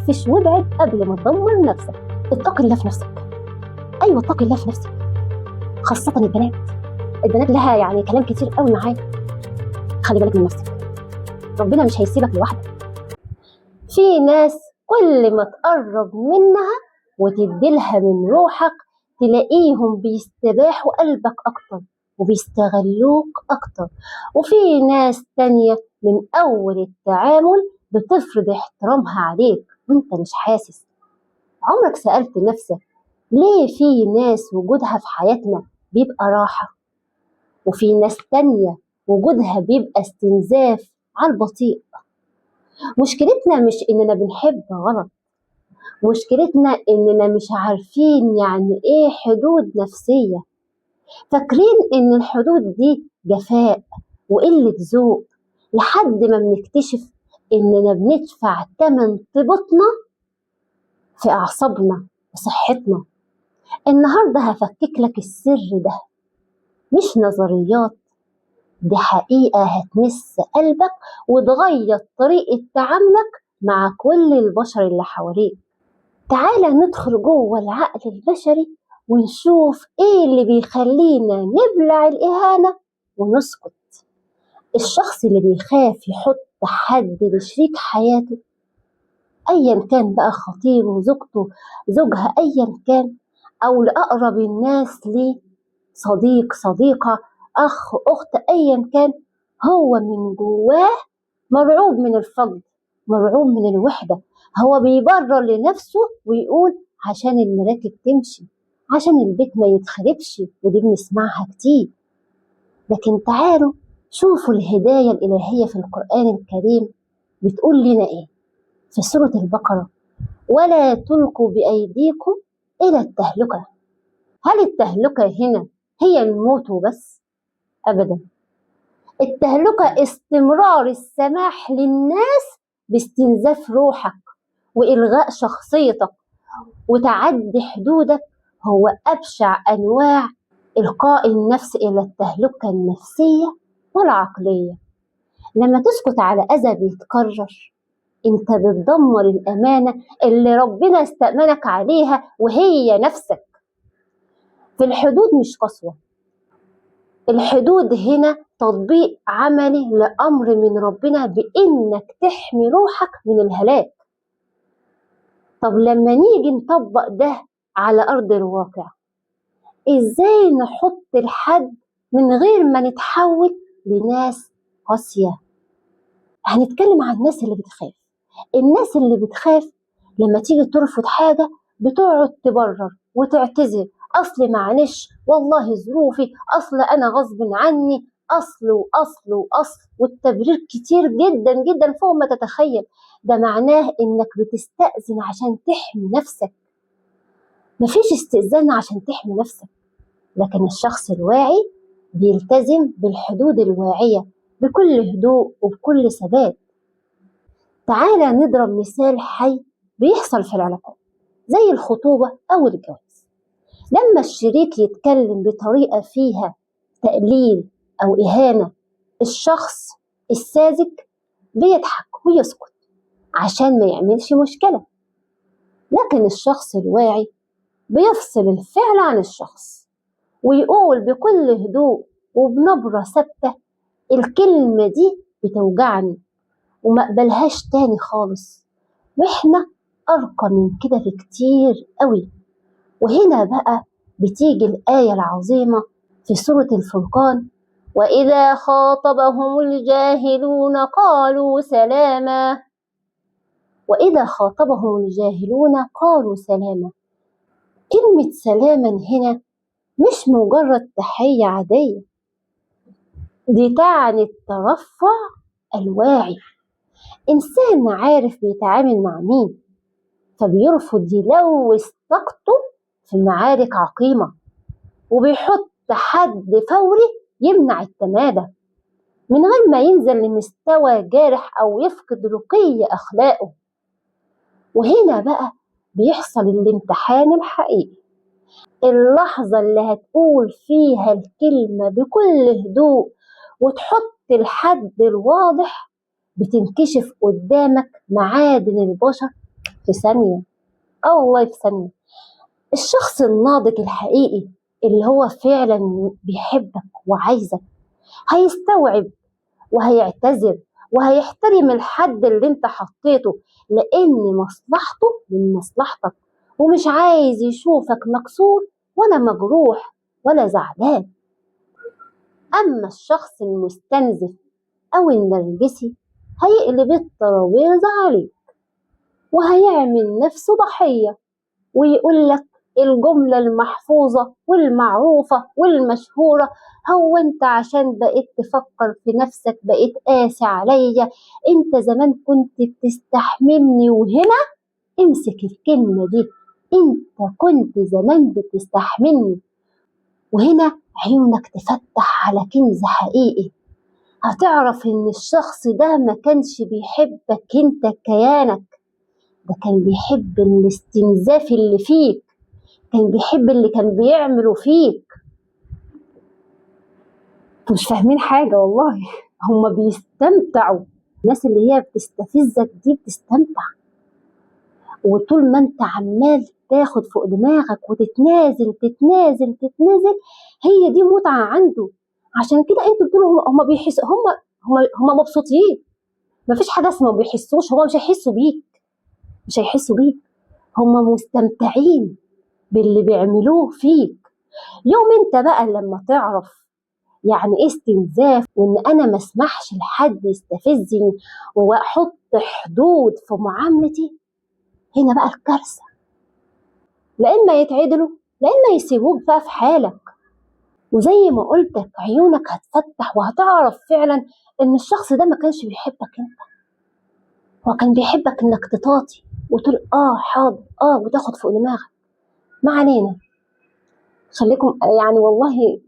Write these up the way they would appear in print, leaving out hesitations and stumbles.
طفش وابعد قبل ما تدمر نفسك. اتق الله في نفسك. ايوه اتق الله في نفسك، خاصة البنات. البنات لها يعني كلام كتير قوي معايا. خلي بالك من نفسك، ربنا مش هيسيبك لوحدك. في ناس كل ما تقرب منها وتديلها من روحك تلاقيهم بيستباحوا قلبك اكتر وبيستغلوك اكتر. وفي ناس تانية من اول التعامل بتفرض احترامها عليك وانت مش حاسس. عمرك سألت نفسك ليه في ناس وجودها في حياتنا بيبقى راحة، وفي ناس تانية وجودها بيبقى استنزاف على البطيء؟ مشكلتنا مش اننا بنحب غلط، مشكلتنا اننا مش عارفين يعني ايه حدود نفسية. فاكرين ان الحدود دي جفاء وقلة ذوق، لحد ما بنكتشف اننا بندفع تمن طيبتنا في اعصابنا وصحتنا. النهارده هفكك لك السر ده، مش نظريات، دي حقيقة هتمس قلبك وتغير طريقة تعاملك مع كل البشر اللي حواليك. تعالى ندخل جوه العقل البشري ونشوف ايه اللي بيخلينا نبلع الإهانة ونسكت. الشخص اللي بيخاف يحط حد لشريك حياته، ايا كان بقى، خطيبه، زوجته، زوجها، ايا كان، او لأقرب الناس ليه، صديق، صديقة، اخ، اخت، ايا كان، هو من جواه مرعوب من الفقد، مرعوب من الوحدة. هو بيبرر لنفسه ويقول عشان المراكب تمشي، عشان البيت ما يتخربش، ودي بنسمعها كتير. لكن تعالوا شوفوا الهداية الإلهية في القرآن الكريم بتقول لنا إيه في سورة البقرة: ولا تلقوا بأيديكم إلى التهلكة. هل التهلكة هنا هي الموت وبس؟ أبدا. التهلكة استمرار السماح للناس باستنزاف روحك وإلغاء شخصيتك وتعدي حدودك، هو أبشع أنواع إلقاء النفس إلى التهلكة النفسية والعقلية. لما تسكت على أذى بيتكرر، أنت بتدمر الأمانة اللي ربنا استأمنك عليها وهي نفسك. في الحدود مش قسوة، الحدود هنا تطبيق عملي لأمر من ربنا بإنك تحمي روحك من الهلاك. طب لما نيجي نطبق ده على أرض الواقع، إزاي نحط الحد من غير ما نتحول لناس قاسية؟ هنتكلم عن الناس اللي بتخاف. الناس اللي بتخاف لما تيجي ترفض حاجة بتقعد تبرر وتعتذر، أصل معلش، والله ظروفي، أصل أنا غصب عني، أصل وأصل وأصل، والتبرير كتير جدا جدا فوق ما تتخيل. ده معناه إنك بتستأذن عشان تحمي نفسك. مفيش استئذان عشان تحمي نفسك. لكن الشخص الواعي بيلتزم بالحدود الواعية بكل هدوء وبكل ثبات. تعالى نضرب مثال حي بيحصل في العلاقات زي الخطوبة أو الجواز. لما الشريك يتكلم بطريقة فيها تقليل أو إهانة، الشخص الساذج بيضحك ويسكت عشان ما يعملش مشكلة. لكن الشخص الواعي بيفصل الفعل عن الشخص ويقول بكل هدوء وبنبرة ثابتة: الكلمة دي بتوجعني وما اقبلهاش تاني خالص، واحنا أرقى من كده بكتير قوي. وهنا بقى بتيجي الآية العظيمة في سورة الفرقان: وإذا خاطبهم الجاهلون قالوا سلاما. وإذا خاطبهم الجاهلون قالوا سلاما. كلمة سلاما هنا مش مجرد تحية عادية، دي تعني الترفع الواعي. إنسان عارف بيتعامل مع مين، فبيرفض يلوث طاقته في معارك عقيمة، وبيحط حد فوري يمنع التمادى من غير ما ينزل لمستوى جارح أو يفقد رقي أخلاقه. وهنا بقى بيحصل الامتحان الحقيقي، اللحظة اللي هتقول فيها الكلمة بكل هدوء وتحط الحد الواضح، بتنكشف قدامك معادن البشر في ثانية. والله في ثانية. الشخص الناضج الحقيقي اللي هو فعلا بيحبك وعايزك هيستوعب وهيعتذر وهيحترم الحد اللي انت حطيته، لان مصلحته من مصلحتك، ومش عايز يشوفك مكسور ولا مجروح ولا زعلان. اما الشخص المستنزف او النرجسي هيقلب الترابيزة عليك وهيعمل نفسه ضحية ويقول لك الجملة المحفوظة والمعروفة والمشهورة: هو انت عشان بقيت تفكر في نفسك بقيت قاسي عليا، انت زمان كنت بتستحملني. وهنا امسك الكلمة دي، انت كنت زمان بتستحملني. وهنا عيونك تفتح على كنز حقيقي، هتعرف ان الشخص ده ما كانش بيحبك انت كيانك، ده كان بيحب الاستنزاف اللي فيك، كان بيحب اللي كان بيعمله فيك. انتوا مش فاهمين حاجة والله، هما بيستمتعوا. الناس اللي هي بتستفزك دي بتستمتع، وطول ما انت عمال تاخد فوق دماغك وتتنازل تتنازل تتنازل، هي دي متعة عنده. عشان كده انتوا بتقولوا هما بيحسوا، هما مبسوطين. مفيش حاجة اسمها ما بيحسوش، هما مش هيحسوا بيك، مش هيحسوا بيك، هما مستمتعين باللي بيعملوه فيك. يوم انت بقى لما تعرف يعني ايه استنزاف، وان انا ما اسمحش لحد يستفزني واحط حدود في معاملتي، هنا بقى الكارثة. لا اما يتعدلوا لا اما يسيبوك بقى في حالك. وزي ما قلتك عيونك هتفتح وهتعرف فعلا ان الشخص ده ما كانش بيحبك انت، هو كان بيحبك انك تطاطي وتقول حاضر وتاخد فوق دماغك. ما علينا، خليكم يعني والله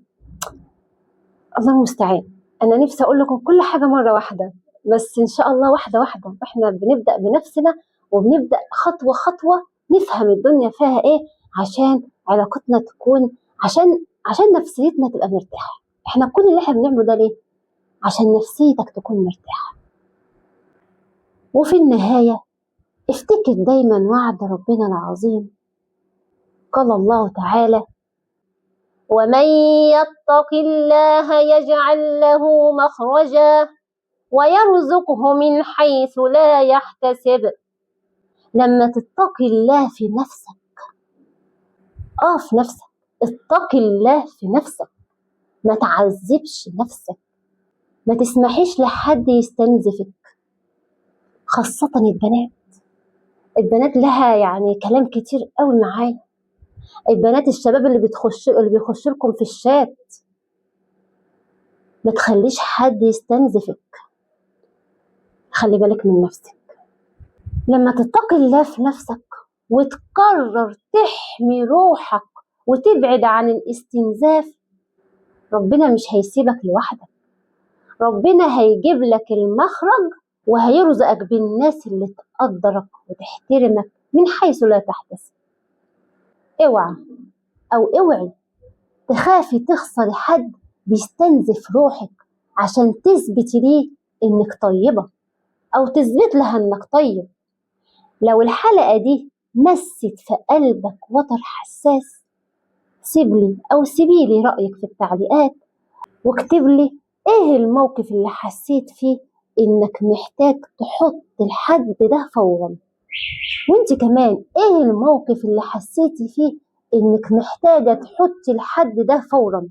الله المستعان. انا نفسي اقول لكم كل حاجة مرة واحدة، بس ان شاء الله واحدة واحدة. احنا بنبدا بنفسنا وبنبدا خطوة خطوة نفهم الدنيا فيها ايه، عشان علاقتنا تكون، عشان نفسيتنا تبقى مرتاحة. احنا كل اللي احنا بنعمله ده ليه؟ عشان نفسيتك تكون مرتاحة. وفي النهاية افتكر دايما وعد ربنا العظيم، قال الله تعالى: ومن يتق الله يجعل له مخرجا ويرزقه من حيث لا يحتسب. لما تتقي الله في نفسك، في نفسك، اتقي الله في نفسك، ما تعذبش نفسك، ما تسمحيش لحد يستنزفك، خاصة البنات. البنات لها يعني كلام كتير قوي معايا. البنات الشباب اللي بيخش لكم في الشات، ما تخليش حد يستنزفك، خلي بالك من نفسك. لما تتقي الله في نفسك وتقرر تحمي روحك وتبعد عن الاستنزاف، ربنا مش هيسيبك لوحدك، ربنا هيجيب لك المخرج وهيرزقك بالناس اللي تقدرك وتحترمك من حيث لا تحتسب. اوعى او اوعي تخافي تخسري حد بيستنزف روحك عشان تثبتي ليه انك طيبة او تثبت لها انك طيب. لو الحلقة دي مست في قلبك وتر حساس، سيبلي او سيبيلي رأيك في التعليقات، واكتبلي ايه الموقف اللي حسيت فيه انك محتاج تحط الحد ده فورا، وانت كمان ايه الموقف اللي حسيتي فيه انك محتاجة تحطي الحد ده فورا.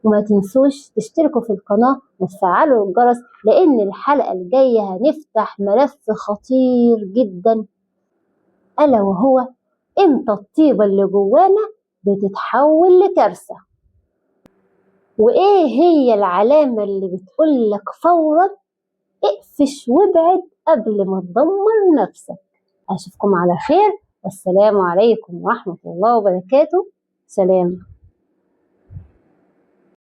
وما تنسوش تشتركوا في القناة وتفعلوا الجرس، لان الحلقة الجاية هنفتح ملف خطير جدا، ألا وهو امتى الطيبة اللي جوانا بتتحول لكارثة، وايه هي العلامة اللي بتقولك فورا اقفش وابعد قبل ما تدمر نفسك. اشوفكم على خير، والسلام عليكم ورحمة الله وبركاته. سلام.